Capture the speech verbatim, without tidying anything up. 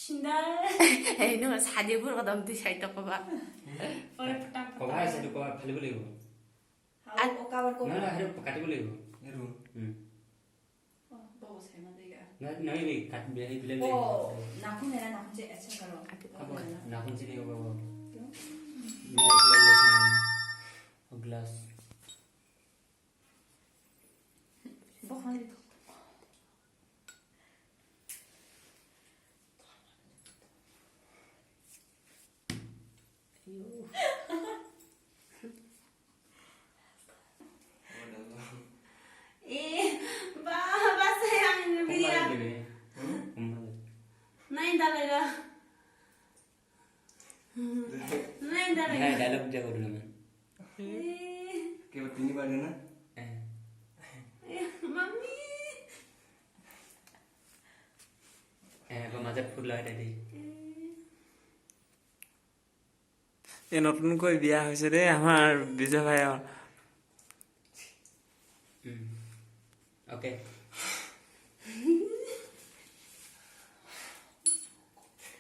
Sindar. Ei, no, sadi bur kodom twi sai to koba. Pore putang putang. Koba hai sadi koba phali bole go. Hau, o cover ko. Na, na, hari pakati bole go. Eru. Hmm. Oh, bo sai ma dega. Na, na, ini kat bele bele. Oh, nakhun era nakhun je acha karo. Abo, nakhun sini go. O glass. Bo khani. Eh, ba, ba, sayang, dia. Nain dalega. Nain dalega. Dialogue jago dulu man. Eh. Keba tini bade na? Eh. Eh, mami. Eh, ko maja phurla dadi. Eh. এ নতুনকৈ বিয়া হৈছে দেই আমাৰ বিজয় ভাইৰ। উম। অ'কে।